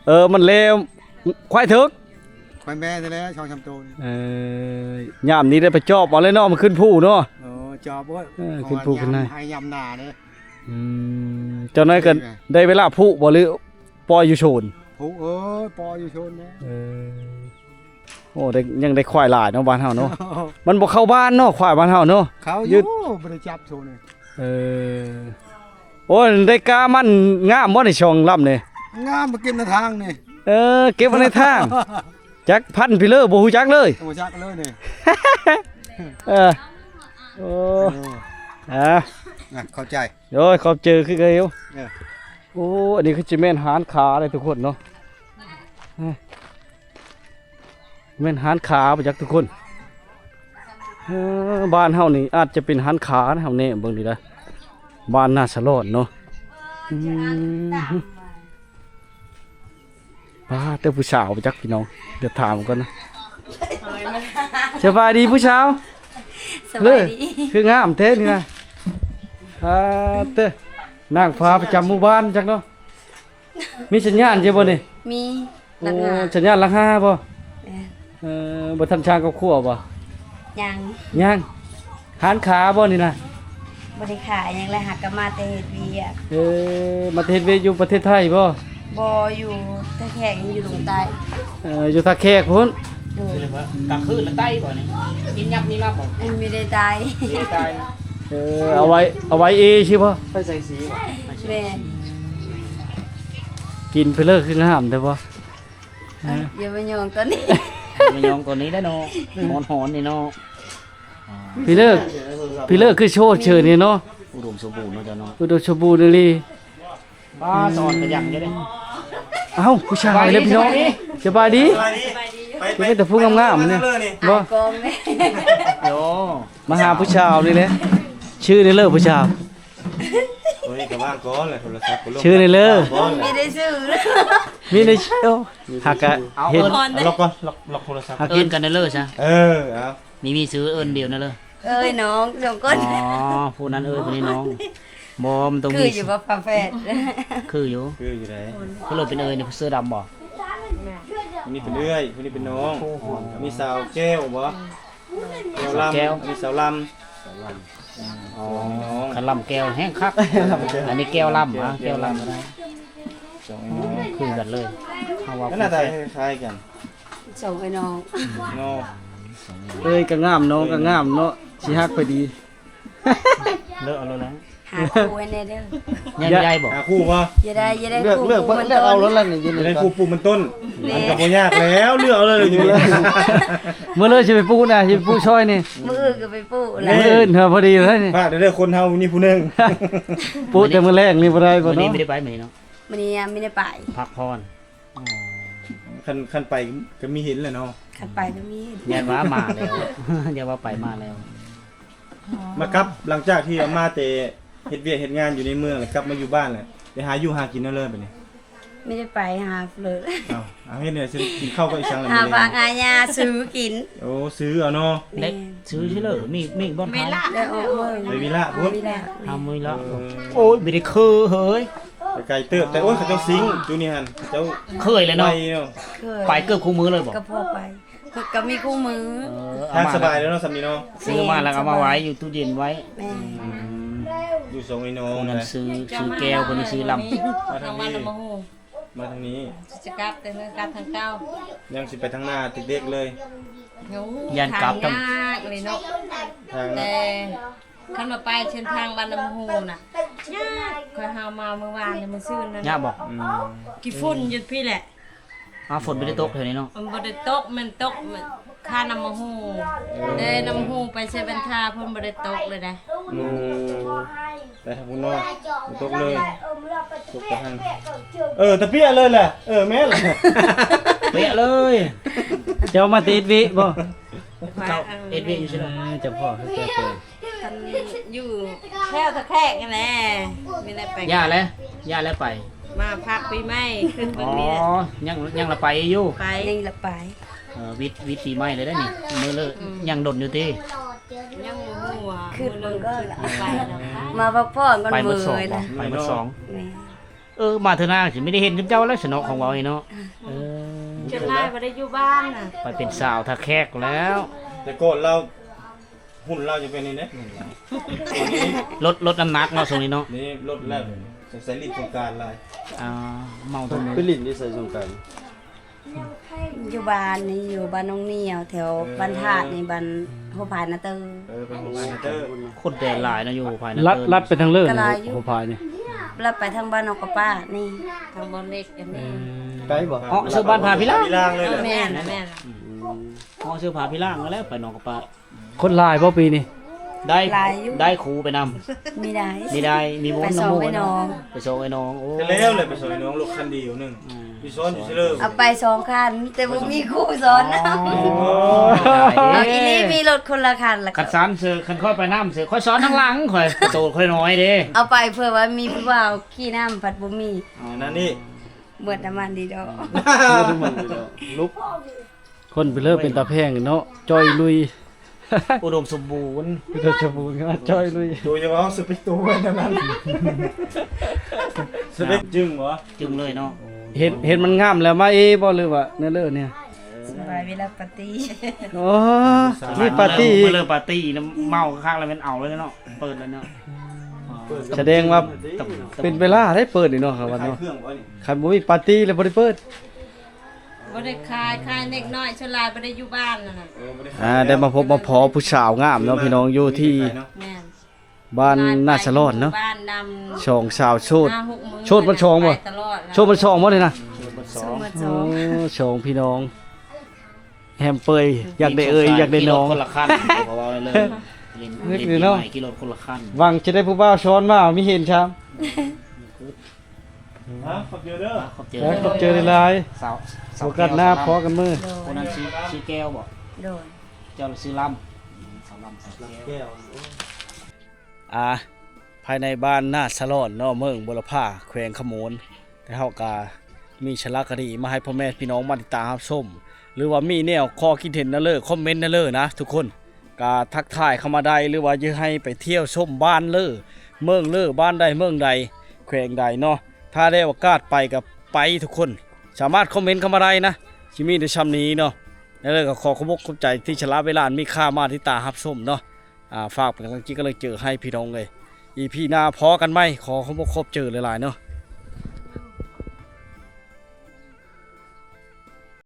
ເອີ ມັນແລ້ວ ຄວາຍເຖິກ. ຂ້ອຍແມ່ນີ້ແຫຼະ ສອງສາມໂຕນີ້. ເອີ ຍາມນີ້ໄດ້ໄປຈອບເອົາເລີຍເນາະ ມາຂຶ້ນພູເນາະ. ເອີ ຈອບໂອ້ຍ ເອີ ຂຶ້ນພູຂຶ້ນໄຮ່ ໃຫ້ຍາມໜ້າເດ້. ອືມ ເຈົ້ານ້ອຍກໍໄດ້ເວລາຜູບໍ່ ຫຼືປ່ອຍຢູ່ໂຊນ? ຜູ ເອີ ປ່ອຍຢູ່ໂຊນເດ້. ເອີ ໂອ້ ໄດ້ ຍັງໄດ້ຄວາຍຫຼາຍເນາະ ບ້ານເຮົາເນາະ. ມັນບໍ່ເຂົ້າບ້ານເນາະ ຄວາຍບ້ານເຮົາເນາະ. ເຂົ້າຢູ່ ບໍ່ໄດ້ຈັບໂຊນນີ້. ເອີ ໂອ້ຍ ໄດ້ກາມັນງາມບໍ່ນີ້ ສອງລຳນີ້? ງາມ ມາເກັບໃນທາງນີ້. ເອີ ເກັບໄວ້ໃນທາງ. ຈັກພັນພີເລີ ບໍ່ຮູ້ຈັກເລີຍ. ບໍ່ຈັກເລີຍນີ້. ເອີ ໂອ້ ເອີ ອາ ນະ ຂອບໃຈ. ໂອ້ຍ ຂອບໃຈຄືກັນຢູ່. ເອີ ໂອ້ ອັນນີ້ຄືຊິແມ່ນຮ້ານຄ້າເດ້ທຸກຄົນເນາະ. ເອີ ແມ່ນຮ້ານຄ້າບໍ່ຈັກທຸກຄົນ. ເອີ ບ້ານເຮົານີ້ອາດຈະເປັນຮ້ານຄ້ານະ ເຮົາແນມເບິ່ງນີ້ນະ ບ້ານນາສະຫຼອນເນາະ. ອືມ ປ້າ ແຕ່ຜູ້ສາວບໍ່ຈັກພີ່ນ້ອງ ດຽວຖາມກ່ອນນະ. ສະບາຍດີຜູ້ສາວ. ສະບາຍດີ. ຄືງາມແທ້ນີ້ນະ. ອ່າ ເຕີ ນາງຟ້າປະຈຳໝູ່ບ້ານຈັກເນາະ. ມີສັນຍານຢູ່ບໍ່ນີ້? ມີ. ໂອ້ ສັນຍານຫຼັກຫ້າບໍ່? ເອີ ບໍ່ທັນສ້າງຄອບຄົວບໍ່? ຍັງ ຍັງ. ຮ້ານຄ້າບໍ່ນີ້ນະ? ບໍ່ໄດ້ຂາຍຫຍັງແລະ ຫາກະມາແຕ່ເຮັດວຽກ. ເອີ ມາແຕ່ເຮັດວຽກຢູ່ປະເທດໄທບໍ່? ບໍ່ ຢູ່ທ່າແຂກ ຍັງຢູ່ລົງໃຕ້. ເອີ ຢູ່ທ່າແຂກພຸ້ນ. ໂດຍ. ກາງຄືນລະໄຕ້ບໍ່ນີ້? ມີຫຍັບມີມາບໍ່? ເອີ ມີໄດ້ໄຕ້ ມີໄດ້ໄຕ້. ເອີ ເອົາໄວ້ ເອົາໄວ້ເອຊິບໍ່? ໄປໃສ່ສີບໍ່? ແມ່ນ. ກິນໄປເລີກຄືງາມແທ້ບໍ່? ຢ່າມາຍອງຕອນນີ້ ມາຍອງຕອນນີ້ແຫຼະເນາະ ຮ້ອນໆນີ້ເນາະ. ພີ່ເລີກ ພີ່ເລີກຄືໂຊດເຊີນີ້ເນາະ. ອຸດົມສົມບູນເນາະເຈົ້າເນາະ ອຸດົມສົມບູນອີ່ຫຼີ. ປ້າ ສອນກະຍັງຢູ່ເດ້. ເອົ້າ ຜູ້ຊາຍເລີຍພີ່ນ້ອງ. ສະບາຍດີ. ຄືມີແຕ່ຜູ້ງາມໆນີ້ບໍ່? ໂອ້ ມາຫາຜູ້ສາວນີ້ແຫຼະ. ຊື່ນີ້ເລີ ຜູ້ສາວ. ໂອ້ຍ ກະວ່າງກ່ອນແຫຼະ ໂທລະສັບກໍລົງ. ຊື່ນີ້ເລີ ມີໄດ້ຊື່ ມີໄດ້ຊື່. ໂອ້ ຫາກະເຮັດ ລັອກກ່ອນ ລັອກ ລັອກໂທລະສັບ. ຫາກເອີ້ນກັນເລີຊະ. ເອີ ເອົາ ມີ ມີຊື່ເອີ້ນດຽວນັ້ນເລີ. ເອີຍ ນ້ອງສອງຄົນ. ອໍ ຜູ້ນັ້ນເອີຍ ຜູ້ນີ້ນ້ອງ. ບໍ່ ມັນຕ້ອງມີ ຄືຢູ່ບໍ່ ຝາແຝດ? ຄືຢູ່ ຄືຢູ່ໃດ. ຜູ້ເລີເປັນເອີຍນີ້ ເສື້ອດຳບໍ່? ຜູ້ນີ້ເປັນເອື້ອຍ ຜູ້ນີ້ເປັນນ້ອງ. ມີສາວແກ້ວບໍ່? ແກ້ວລຳ ແກ້ວ ອັນນີ້ສາວລຳ. ອໍ ຄັນລຳແກ້ວແຮງຄັກ. ອັນນີ້ແກ້ວລຳ ແກ້ວລຳ ສອງອ້າຍນ້ອງ ຄືກັນເລີຍ. ເຮົາວ່າໜ້າຕາຄ້າຍໆກັນ ສອງອ້າຍນ້ອງເນາະ. ເອີຍ ກະງາມ ນ້ອງກະງາມເນາະ ຊິຮັກໄປດີ. ເລືອກເອົາໂລດແລ້ວ ຫາຄູ່ໃຫ້ແດ່ເດີ. ຍັງໄດ້ບໍ່? ຫາຄູ່ບໍ່? ຢ່າໄດ້ ຢ່າໄດ້ ເລືອກ ເລືອກ ເລືອກເອົາໂລດແລ້ວນີ້. ຢູ່ໃນຄູ່ປູກມັນຕົ້ນ ມັນກະບໍ່ຍາກແລ້ວ ເລືອກເອົາເລີຍ. ມື້ເລີຊິໄປປູກນະ ຊິໄປປູກຊ່ອຍນີ້. ມື້ອື່ນກະໄປປູກແລ້ວ ມື້ອື່ນພໍດີເລີຍນີ້. ຝາກເດີ ຄົນເຮົາມີຜູ້ໜຶ່ງ ປູກແຕ່ມື້ແລງນີ້ບໍ່ໄດ້ບໍ່ເນາະ. ມື້ນີ້ບໍ່ໄດ້ໄປມື້ນີ້ເນາະ. ມື້ນີ້ຍັງບໍ່ໄດ້ໄປ ພັກຜ່ອນ. ອໍ ຄັນ ຄັນໄປກະມີເຫັນແຫຼະເນາະ. ຄັນໄປກະມີເຫັນ. ຢ້ານວ່າມາແລ້ວ ຢ້ານວ່າໄປມາແລ້ວ. ມາກັບ ຫຼັງຈາກທີ່ເຮົາມາແຕ່ເຮັດວຽກເຮັດງານຢູ່ໃນເມືອງ ແລ້ວກັບມາຢູ່ບ້ານແລ້ວ ໄປຫາຢູ່ຫາກິນແນວເລີບາດນີ້? ມີແຕ່ໄປຫາເລີຍ. ເອົາ ເຮັດແນວຊິກິນເຂົ້າກັບອີ່ສັງລະ? ຫາຜັກຫາຫຍ້າຊື້ກິນ. ໂອ້ ຊື້ເອົາເນາະ. ແມ່ນ ຊື້ຊິເລີ ມີ ມີບ່ອນຂາຍ. ໄປວິລະພຸ້ນ. ຫາມື້ລະ. ໂອ້ຍ ບໍ່ໄດ້ຄືເຮີ້ຍ ໄປໄກເຕີບ. ແຕ່ໂອ້ຍ ເຂົາເຈົ້າຊິງຢູ່ນີ້ຫັ້ນ ເຂົາເຈົ້າເຄີຍແລ້ວເນາະ. ໄປເກືອບຄູ່ມື້ເລີຍບໍ່? ກະພໍໄປ ກະມີຄູ່ມື້. ເອີ ທາງສະບາຍແລ້ວເນາະ ສ່ຳນີ້ເນາະ. ຊື້ມາແລ້ວກະເອົາມາໄວ້ຢູ່ຕູ້ເຢັນໄວ້. ແມ່ນ ຢູ່ສອງໄອ້ນ້ອງ. ຄົນນັ້ນຊື້ ຊື້ແກ້ວ ຄົນນີ້ຊື້ລຳ. ມາທາງນີ້ ມາທາງນີ້ ຊິກັບແຕ່ເມືອກັບທາງເກົ່າ. ຍັງຊິໄປທາງໜ້າເດັກໆເລີຍ. ໂອ້ ຢ້ານກັບທາງຍາກເລີຍເນາະ. ທາງ ແຕ່ຄັນວ່າໄປເສັ້ນທາງບ້ານນ້ຳໂຮນະ ຍາກ. ຂ້ອຍຫາມາມື້ວານນີ້ ມື້ຊືນນັ້ນ. ຍາກບໍ່? ອືມ ຂີ້ຝຸ່ນຢູ່ພີ້ແຫຼະ. ອ້າວ ຝົນບໍ່ໄດ້ຕົກແຖວນີ້ເນາະ. ມັນບໍ່ໄດ້ຕົກ ມັນຕົກຄານ້ຳມະໂຫ. ເອີ ແຕ່ນ້ຳໂຫໄປເຊບັນທາ ເພິ່ນບໍ່ໄດ້ຕົກເລີຍໃດ. ໂອ້ ໄປທາງພຸ້ນເນາະ ບໍ່ຕົກເລີຍ. ຕົກແຕ່ຫັ້ນ. ເອີ ຕະເປຍເລີຍແຫຼະ. ເອີ ແມ່ນແຫຼະ ເປຍເລີຍ. ເຈົ້າມາແຕ່ເອັດເວະບໍ່? ເຈົ້າເອັດເວະຢູ່ໃສ? ເອີ ເຈົ້າພໍ່ ເຈົ້າ ຄັນຢູ່ແຖວທ່າແຂກຫັ້ນແຫຼະ. ມີແຫຼະໄປ ຢ່າແຫຼະ ຢ່າແຫຼະໄປ. ມາພັກປີໃໝ່ ຂຶ້ນເບິ່ງນີ້ແຫຼະ. ອໍ ຍັງ ຍັງລະໄປຢູ່. ໄປ ຍັງລະໄປ. ເອີ ວິດ ວິດປີໃໝ່ເລີຍເດ້ນີ້. ມື້ເລີ ອືມ ຍັງດົນຢູ່ຕິ? ຍັງບໍ່ຮູ້ວ່າ ຂຶ້ນເບິ່ງກ່ອນລະ ໄປລະ ມາພັກຜ່ອນກ່ອນ. ໄປໝົດສອງ ເມື່ອຍລະ ໄປໝົດສອງ. ແມ່ນ. ເອີ ມາເທື່ອໜ້າຊິມີໄດ້ເຫັນເຈົ້າແລ້ວຊະເນາະ ຂອງເວົ້ານີ້ເນາະ. ເອີ ສ່ວນຫຼາຍບໍ່ໄດ້ຢູ່ບ້ານນະ ໄປເປັນສາວທ່າແຂກແລ້ວ. ແຕ່ກ່ອນລາວ ຫຸ່ນລາວຈະເປັນນີ້ເດ້ ລົດ ລົດນ້ຳໜັກເນາະ ຊ່ວງນີ້ເນາະ. ນີ້ລົດແລ້ວ ສົງໄສຫຼິ້ນສົງການຫຼາຍ. ອ່າ ເມົາ ໄປຫຼິ້ນຢູ່ໃສສົງການ? ຢູ່ບ້ານນີ້ ຢູ່ບ້ານໜອງໜຽວ ແຖວ ເອີ ບ້ານທາດນີ້ ບ້ານຫົວພາຍນາເຕີ. ເອີ ບ້ານຫົວພາຍນາເຕີ. ຄົນແດນຫຼາຍເນາະ ຢູ່ຫົວພາຍນາເຕີ ລັດ ລັດໄປທາງເລີນ ກະຫຼາຍຢູ່ ຫົວພາຍນີ້. ລັດໄປທາງບ້ານນອກກະປາດນີ້ ທາງບ່ອນເຫຼັກອັນນີ້. ເອີ ໄກບໍ່? ເອາະ ເຊິ່ງບ້ານຜາພິລາງ ແມ່ນ ແມ່ນ. ອືມ ເອາະ ເຊິ່ງຜາພິລາງແລ້ວ ໄປໜອງກະປາດ. ຄົນຫຼາຍບໍ່ປີນີ້? ໄດ້ ຫຼາຍຢູ່ ໄດ້ຄູໄປນຳ. ມີໄດ້ ມີໄດ້ ມີມົນ ໄປສອງ ນຳໝູ່ ໄປໜອງ ໄປສອງໄອ້ໜອງ. ໂອ້ ແລ້ວແຫຼະ ໄປສອງໄອ້ໜອງ ລົດຄັນດຽວໜຶ່ງ. ອືມ ໄປສອນຢູ່ໃສເລີຍ? ເອົາໄປສອງຄັນ ແຕ່ບໍ່ມີຄູສອນນຳ. ອໍ ເອົາອີ່ຫຼີ ມີລົດຄົນລະຄັນລະ. ຄັນຊັ້ນເຊີ ຄັນຂ້ອຍໄປນຳເຊີ ຂ້ອຍສອນທາງຫຼັງ ຂ້ອຍ ໂຕຂ້ອຍນ້ອຍເດ້. ເອົາໄປເພື່ອວ່າມີຜູ້ບ່າວຂີ່ນຳ ພັດບໍ່ມີ. ອໍ ນັ້ນນີ້ ເບິດນ້ຳມັນດີດອກ ເບິດນ້ຳມັນດີດອກ ລຸກ. ຄົນເລີເປັນຕາແພງເນາະ ຈ່ອຍລຸຍ ອຸດົມສົມບູນ ອຸດົມສົມບູນ ຈ່ອຍລຸຍ. ໂດຍສະເພາະສະເປັກໂຕໄວ້ນັ້ນ ສະເປັກຈຶ່ງບໍ່? ຈຶ່ງເລີຍເນາະ. ເຫັນ ເຫັນມັນງາມແລ້ວມາເອບໍ່ ຫຼືວ່າແນວເລີນີ້? ສະບາຍເວລາປາຕີ້. ໂອ້ ມີປາຕີ້ອີກ. ເລີປາຕີ້ນະ ເມົາຄັກແລ້ວແມ່ນເອົາເລີຍເນາະ ເປີດເລີຍເນາະ. ສະແດງວ່າເປັນເວລາໄດ້ເປີດນີ້ເນາະ ຄັນວ່າເນາະ ຄັນບໍ່ມີປາຕີ້ແລ້ວບໍ່ໄດ້ເປີດ. ບໍ່ໄດ້ຂາຍ ຂາຍເລັກນ້ອຍ ສ່ວນຫຼາຍບໍ່ໄດ້ຢູ່ບ້ານນັ້ນນະ. ເອີ ບໍ່ໄດ້ຂາຍ ອ່າ ແລ້ວ ໄດ້ມາພົບມາພໍ້ຜູ້ສາວງາມເນາະ ພີ່ນ້ອງ ຢູ່ທີ່ ແມ່ນ ບ້ານນາສະຫຼອນເນາະ. ສອງສາວໂສດ ໂສດບັດສອງບໍ່? ໂສດບັດສອງບໍ່ນີ້ນະ? ໂສດບັດສອງ ໂອ້ ສອງພີ່ນ້ອງ ແຮມເປີຍ ຢາກໄດ້ເອີຍ ຢາກໄດ້ນ້ອງ ຂີ່ລົດຄົນລະຄັນ ເຂົາເວົ້າເລີຍ. ນຶກຢູ່ເນາະ ຂີ່ລົດຄົນລະຄັນ ຫວັງຈະໄດ້ຜູ້ບ່າວຊ້ອນມາ ມີເຫັນຊ້ຳ. ຮະ ຂອບໃຈເດີ ຂອບໃຈ ເອີ ຂອບໃຈຫຼາຍໆ. ສາວ ສາວ ໂອກາດໜ້າພໍ້ກັນມື້. ໂດຍ ຄົນນັ້ນຊື່ ຊື່ແກ້ວບໍ່? ໂດຍ ເຈົ້າລະຊື່ລຳ. ສາວລຳ ສາວແກ້ວ. ອ່າ ພາຍໃນບ້ານນາສະຫຼອນເນາະ ເມືອງບົວລະພາ ແຂວງຂະໂມນ. ແຕ່ເຮົາກະມີສາລະຄະດີມາໃຫ້ພໍ່ແມ່ພີ່ນ້ອງມາຕິດຕາມຮັບຊົມ ຫຼືວ່າມີແນວຂໍ້ຄິດເຫັນແນວເລີ ຄອມເມັນແນວເລີນະທຸກຄົນ. ກະທັກທາຍເຂົ້າມາໄດ້ ຫຼືວ່າຢາກໃຫ້ໄປທ່ຽວຊົມບ້ານເລີ ເມືອງເລີ ບ້ານໃດເມືອງໃດ ແຂວງໃດເນາະ. ຖ້າໄດ້ໂອກາດໄປກະໄປທຸກຄົນ ສາມາດຄອມເມັນເຂົ້າມາໄດ້ນະ. ຊິມີແຕ່ຊ່ຳນີ້ເນາະ. ແລ້ວກະຂໍຂອບອົກຂອບໃຈທີ່ສະຫຼະເວລາອັນມີຄ່າມາຕິດຕາມຮັບຊົມເນາະ. ອ່າ ຝາກເປັນກຳລັງຈິດກຳລັງເຈີໃຫ້ພີ່ນ້ອງເອີຍ. ອີພີໜ້າພໍ້ກັນໃໝ່. ຂໍຂອບອົກຂອບໃຈຫຼາຍໆເນາະ.